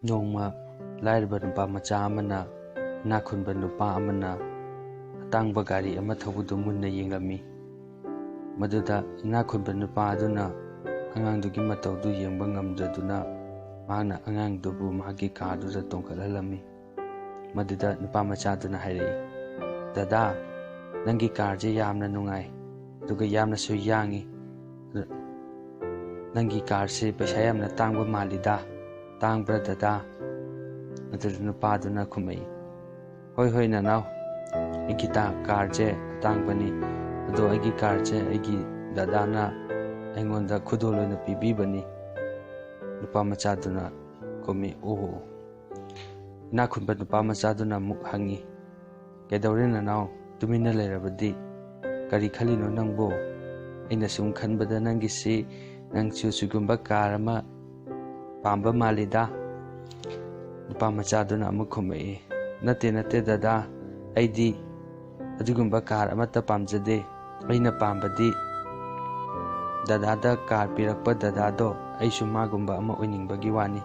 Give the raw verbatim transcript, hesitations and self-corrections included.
ꯅꯣꯡꯃ ꯂꯥꯏꯔꯕ ꯅꯨꯄꯥ ꯃꯆꯥ ꯑꯃꯅ ꯏꯅꯥꯛ ꯈꯨꯟꯕ ꯅꯨꯄꯥ ꯑꯃꯅ ꯑꯇꯥꯡꯕ ꯒꯥꯔꯤ ꯑꯃ ꯊꯧꯕꯗꯨ ꯃꯨꯟꯅ ꯌꯦꯡꯂꯝꯃꯤ꯫ ꯃꯗꯨꯗ ꯏꯅꯥꯛ ꯈꯨꯟꯕ ꯅꯨꯄꯥ ꯑꯗꯨꯅ ꯑꯉꯥꯡꯗꯨꯒꯤ ꯃꯇꯧꯗꯨ ꯌꯦꯡꯕ ꯉꯝꯗꯗꯨꯅ ꯃꯍꯥꯛꯅ ꯑꯉꯥꯡꯗꯨꯕꯨ ꯃꯍꯥꯛꯀꯤ ꯀꯥꯔꯗꯨꯗ ꯇꯣꯡꯈꯠꯍꯜꯂꯝꯃꯤ꯫ ꯃꯗꯨꯗ ꯅꯨꯄꯥ ꯃꯆꯥꯗꯨꯅ ꯍꯥꯏꯔꯛꯏ, "ꯗꯗꯥ, ꯅꯪꯒꯤ ꯀꯥꯔꯁꯦ ꯌꯥꯝꯅ ꯅꯨꯡꯉꯥꯏ, ꯑꯗꯨꯒ ꯌꯥꯝꯅꯁꯨ ꯌꯥꯡꯉꯤ꯫ ꯅꯪꯒꯤ ꯀꯥꯔꯁꯦ ꯄꯩꯁꯥ ꯌꯥꯝꯅ ꯇꯥꯡꯕ ꯃꯥꯜꯂꯤꯗ, ꯇꯥꯡꯕ꯭ꯔꯥ ꯗꯗꯥ?" ꯑꯗꯨꯗ ꯅꯨꯄꯥꯗꯨꯅ ꯈꯨꯝꯃꯛꯏ, "ꯍꯣꯏ, ꯍꯣꯏ ꯅꯅꯥꯎ, ꯑꯩꯒꯤ ꯇꯥ-, ꯀꯥꯔꯁꯦ ꯑꯇꯥꯡꯕꯅꯤ, ꯑꯗꯣ ꯑꯩꯒꯤ ꯀꯥꯔꯁꯦ ꯑꯩꯒꯤ ꯗꯗꯥꯅ ꯑꯩꯉꯣꯟꯗ ꯈꯨꯗꯣꯜ ꯑꯣꯏꯅ ꯄꯤꯕꯤꯕꯅꯤ"꯫ ꯅꯨꯄꯥ ꯃꯆꯥꯗꯨꯅ ꯈꯨꯝꯃꯤ, "ꯑꯣꯍꯣ"꯫ ꯏꯅꯥꯛ ꯈꯨꯟꯕ ꯅꯨꯄꯥ ꯃꯆꯥꯗꯨꯅ ꯑꯃꯨꯛ ꯍꯪꯉꯤ, "ꯀꯩꯗꯧꯔꯦ ꯅꯅꯥꯎ, ꯇꯨꯃꯤꯟꯅ ꯂꯩꯔꯕꯗꯤ? ꯀꯔꯤ ꯈꯜꯂꯤꯅꯣ ꯅꯪꯕꯨ? ꯑꯩꯅ ꯁꯨꯝ ꯈꯟꯕꯗ ꯅꯪꯒꯤꯁꯤ, ꯅꯪꯁꯨ ꯁꯤꯒꯨꯝꯕ ꯀꯥꯔ ꯑꯃ ꯄꯥꯝꯕ ꯃꯥꯜꯂꯤꯗ"꯫ ꯅꯨꯄꯥ ꯃꯆꯥꯗꯨꯅ ꯑꯃꯨꯛ ꯈꯨꯝꯃꯛꯏ, "ꯅꯠꯇꯦ, ꯅꯠꯇꯦ ꯗꯗꯥ, ꯑꯩꯗꯤ ꯑꯗꯨꯒꯨꯝꯕ ꯀꯥꯔ ꯑꯃꯠꯇ ꯄꯥꯝꯖꯗꯦ꯫ ꯑꯩꯅ ꯄꯥꯝꯕꯗꯤ ꯗꯗꯥꯗ ꯀꯥꯔ ꯄꯤꯔꯛꯄ ꯗꯗꯥꯗꯣ, ꯑꯩꯁꯨ ꯃꯥꯒꯨꯝꯕ ꯑꯃ ꯑꯣꯏꯅꯤꯡꯕꯒꯤ ꯋꯥꯅꯤ"꯫